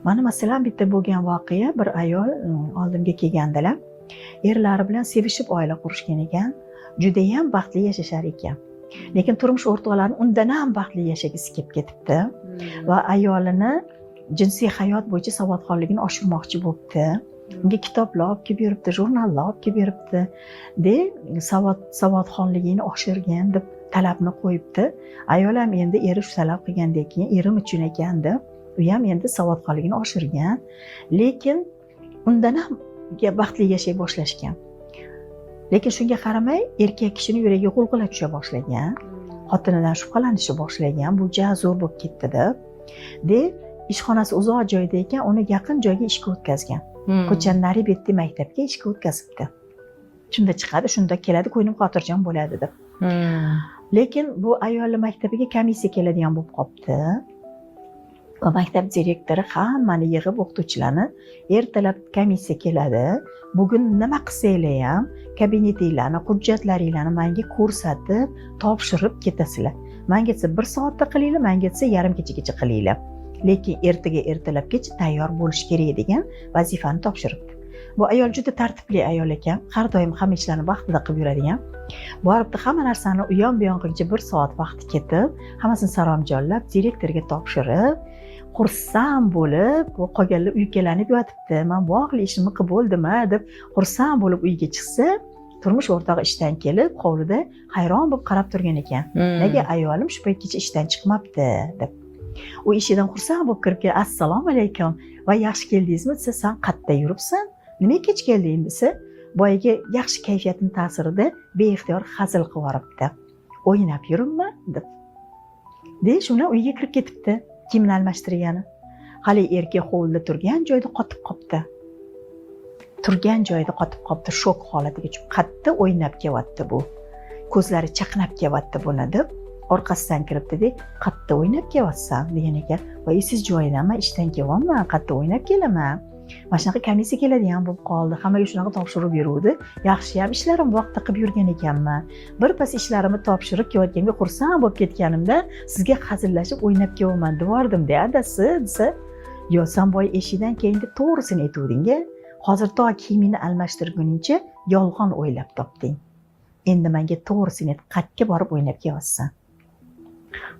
Mana, masalan, bitta bo'lgan voqea: bir ayol oldimga kelgandilar. Erlari bilan sevishib oila qurishgan ekan, judayam baxtli yashashar ekan, lekin turmush o'rtoqlari undan ham baxtli yashagisi kelib ketibdi va ayolini jinsiy hayot bo'yicha savodxonligini oshirmoqchi bo'libdi. Unga kitoblar olib kelib beribdi, jurnallar olib kelib beribdi de, savodxonligingni oshirgin deb talabni qo'yibdi. Ayol ham endi eri shu talab qilgandan keyin, erim uchun ekan deb, u ham endi savodxonligini oshirgan, lekin undan ham baxtli yashay boshlashgan. Lekin shunga qaramay, erkak kishini yuragiga g'ulg'ula tusha boshlagan, xotinidan shubhalanishni boshlagan, bu ja zo'r bo'lib ketdi deb de. Ishxonasi uzoq joyda ekan, uni yaqin joyga ishga o'tkazgan. Ko'chani nari betida maktabga ishga o'tkazibdi. Shunda chiqadi, shunda keladi, ko'nglim xotirjam bo'ladi deb. Lekin bu ayolni maktabiga komissiya keladigan bo'lib qolibdi va maktab direktori hammani yig'ib, o'qituvchilarni: "Ertalab komissiya keladi, bugun nima qilsanglar ham, kabinetinglarni, hujjatlaringlarni manga ko'rsatib, topshirib ketasizlar. Manga desa, bir soatda qilinglar, manga desa, yarim kechagacha qilinglar, lekin ertaga ertalabgacha tayyor bo'lishi kerak", degan vazifani topshiribdi. Bu ayol juda tartibli ayol ekan, har doim hamma ishlarni vaqtida qilib yuradigan. Boribdi, hamma narsani u yon bu yon qilguncha bir soat vaqti ketib, hammasini saromjonlab, direktorga topshirib, xursand bo'lib, bu qolganlar uykalanib yotibdi, man bog'li ishimni qilib bo'ldim a deb xursand bo'lib uyga chiqsa, turmush o'rtog'i ishdan kelib, hovlida hayron bo'lib qarab turgan ekan, nega ayolim shu paytgacha ishdan chiqmabdi deb. U eshigidan xursand bo'lib kirib kelib: "Assalomu alaykum va yaxshi keldingizmi?" desa, "San qayerda yuribsan, nimaga kech kelding?" desa, boyagi yaxshi kayfiyatni ta'sirida beixtiyor hazil qilib yuboribdi: "O'ynab yuribman", deb de. Shu bilan uyga kirib ketibdi kiyimini almashtirgani. Haligi erkak hovlida turgan joyida qotib qolibdi, turgan joyida qotib qolibdi, shok holatiga tushib, qayerda o'ynab kelyapti bu, ko'zlari chaqnab kelyapti buni deb orqasidan kiribdi-de, "Qayerda o'ynab kelyapsan?" degan ekan. "Voy, esiz joyidan, man ishdan kelyapman, qayerda o'ynab kelaman? Mana shunaqa komissiya keladigan bo'lib qoldi, hammaga shunaqa topshiriq beruvdi. Yaxshiyam ishlarim vaqtida qilib yurgan ekanman. Birpas ishlarimni topshirib kelayotganimga xursand bo'lib ketganimda, sizga hazillashib o'ynab kelyapman devordim-da, adasi", desa, "Yo, san boya eshikdan keyin deb to'g'risini aytuvding-a. Hozir to kiyimingni almashtirguningcha yolg'on o'ylab topding. Endi menga to'g'risini ayt, qayerga borib o'ynab kelyapsan?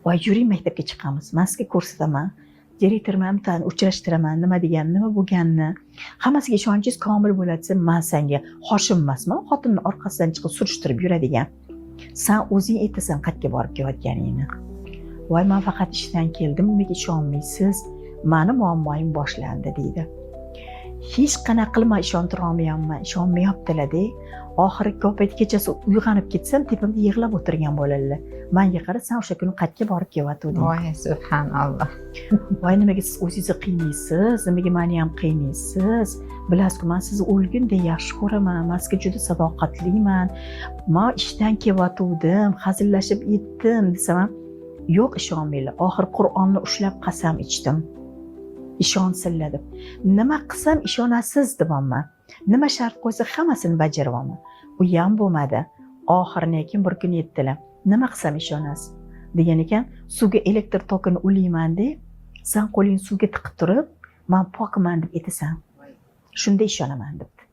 Voy, yuring, maktabga chiqamiz, man sizga ko'rsataman, direktor bilan bittani uchrashtiraman, nima degan, nima bo'lganini, hammasiga ishonchingiz komil bo'ladi", desa, "Man sanga Hoshim emasman, xotinni orqasidan chiqib surishtirib yuradigan. San o'zing aytasan qayerga borib kelayotganingni". "Voy, man faqat ishdan keldim, nimaga ishonmaysiz? Mani muammoyim boshlandi", deydi. "Hech qanaqa qilma ishontira olmayapman, ishonmayaptilar-de. Oxiri ko'p payt kechasi uyg'onib ketsam, tepamda yig'lab o'tirgan bo'ladilar. Manga qara, san o'sha kuni qayerga borib kelyotganding?" Voy, subhanalloh. "Voy, nimaga siz o'zingizni qiynaysiz, nimaga mani ham qiynaysiz? Bilasizku, man sizni o'lgundek yaxshi ko'raman, man sizga juda sadoqatliman. Man ishdan kelyotgandim, hazillashib aytdim", desam ham, yo'q, ishonmanglar. Oxiri Qur'onni ushlab qasam ichdim, ishonsinlar deb. Nima qilsam ishonasiz deyapman, nima shart qo'ysa, hammasini bajaryapman. U ham bo'lmadi. Oxiri lekin bir kun aytdilar: "Nima qilsam ishonasiz?" degan ekan. "Suvga elektr tokini ulayman de, san qo'lingni suvga tiqib turib, man pokman deb aytasan, shunda ishonaman", debdi.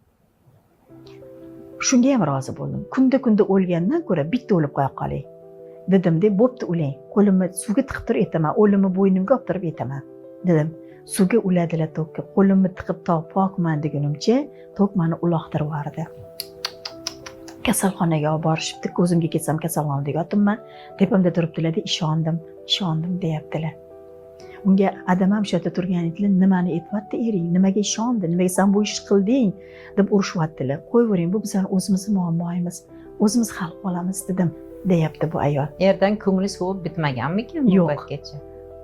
"Shunga ham rozi bo'ldim. Kunda kunda o'lgandan ko'ra bitta o'lib qo'ya qolay dedim deb, bo'pti, ulang, qo'limni suvga tiqib turib aytaman, o'limni bo'ynimga olib turib aytaman", dedim. Suvga uladilar tokka. Qo'limni tiqib to pokman degunimcha, tok mani uloqtirib yubordi. Kasalxonaga olib borishibdi. Ko'zimga kelsam, kasalxonada yotibman. Tepamda turibdilarda, "Ishondim, ishondim", deyaptilar. Unga adam ham shu yerda turgan edilar. "Nimani aytyapti ering? Nimaga ishondi? Nimaga san bu ishni qilding?" deb urishyaptilar. "Qo'yavering, bu bizani o'zimizni muammoyimiz, o'zimiz hal qilamiz", dedim, deyapti bu ayol. Erdan ko'ngli sovib bitmaganmikin bu Yo'q. paytgacha?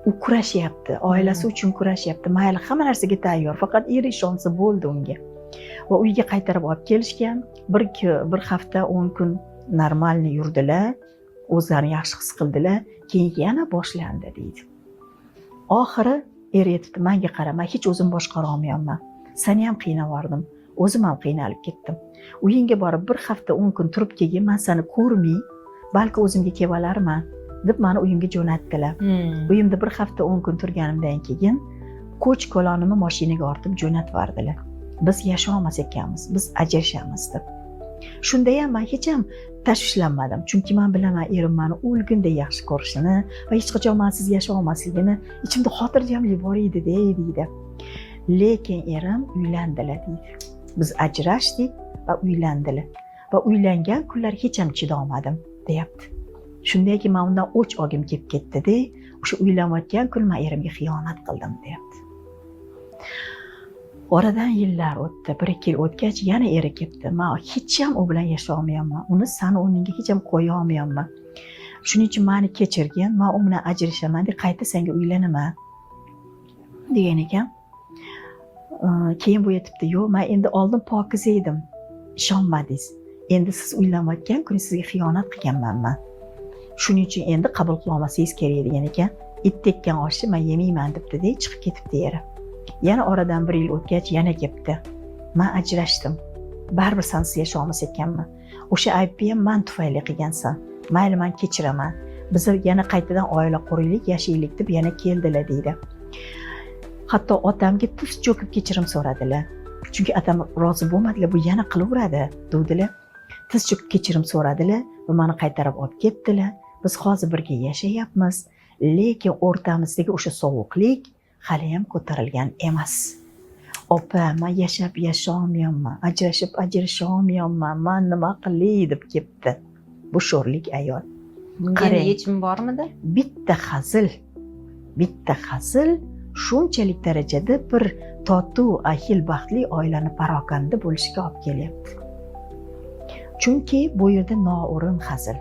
U kurashyapti, oilasi uchun kurashyapti. Mayli, hamma narsaga tayyor, faqat eri ishonsa bo'ldi unga. Va uyga qaytarib olib kelishgan. Bir hafta 10 kun нормальный yurdilar, o'zlarini yaxshi his qildilar. Keyin yana boshlandi, deydi. Oxiri er aytibdi: "Manga qara, man hech o'zim boshqara olmayapman, seni ham qiynab yubordim, o'zim ham qiynalib ketdim. Uyingga borib bir hafta 10 kun turib kelgin, man seni ko'rmay, balki o'zimga kelib olarman", deb mani uyimga jo'natdilar. Uyimda bir hafta 10 kun turganimdan keyin Ko'ch ko'lonimni mashinaga ortib jo'natib yubordilar. Biz yasholmas ekanmiz, biz ajrashamiz deb. Shundayam man hech ham tashvishlanmadim, chunki man bilaman erim mani o'lgunday yaxshi ko'rishini va hech qachon mansiz yasholmasligini, ichimda xotirjamlik bor edi-da deydi. Lekin erim uylandilar deydi. Biz ajrashdik va uylandilar. Va uylangan kunlar hech ham chidolmadim deyapti. Shunday ki man undan o'ch olgim kelib ketdi-da, o'sha uylanayotgan kun man erimga xiyonat qildim deyapti. Oradan yillar o'tdi. 1-2 yil o'tgach yana eri kelibdi. Man hech ham u bilan yasholmayapman. Uni sani o'rningga hech ham qo'ya olmayapman. Shuning uchun meni kechirgin, man u bilan ajrashaman deb qayta senga uylanaman degan ekan. Keyin bu aytibdi, yo'q, man endi oldin pokiza edim. Ishonmadingiz. Endi siz uylanayotgan kuni sizga xiyonat qilganman man. Shuning uchun endi qabul qila olmasangiz kerak degan ekan. It tekkan oshni man yemayman debdi-da, chiqib ketibdi eri. Yana oradan 1 yil o'tgach yana kelibdi. Man ajrashdim. Baribir sensiz yasholmas ekanman. O'sha aybni ham man tufayli qilgansan. Mayli, man kechiraman. Biz yana qaytadan oila quraylik, yashaylik deb yana keldilar deydi. Hatto otamga tiz cho'kib kechirim so'radilar. Chunki otam rozi bo'lmadilar, bu yana qilaveradi dedilar. Tiz cho'kib kechirim so'radilar va meni qaytarib olib ketdilar. Biz hozir birga yashayapmiz, lekin o'rtamizdagi o'sha sovuqlik hali ham ko'tarilgan emas. Opa, man yashab yasholmayapman, ajrashib ajrasholmayapman, man nima qilay deb kelibdi bu sho'rlik ayol. Bunga Qarang. endi yechim bormidi? Bitta hazil, bitta hazil shunchalik darajada bir totuv, ahil, baxtli oilani parokanda bo'lishiga olib kelyapti. Chunki bu yerda noo'rin hazil.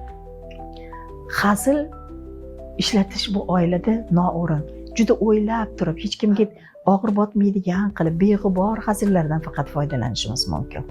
Hazil ishlatish bu oilada noo'rin. Juda o'ylab turib, hech kimga og'ir botmaydigan qilib, beg'ubor hazillardan faqat foydalanishimiz mumkin.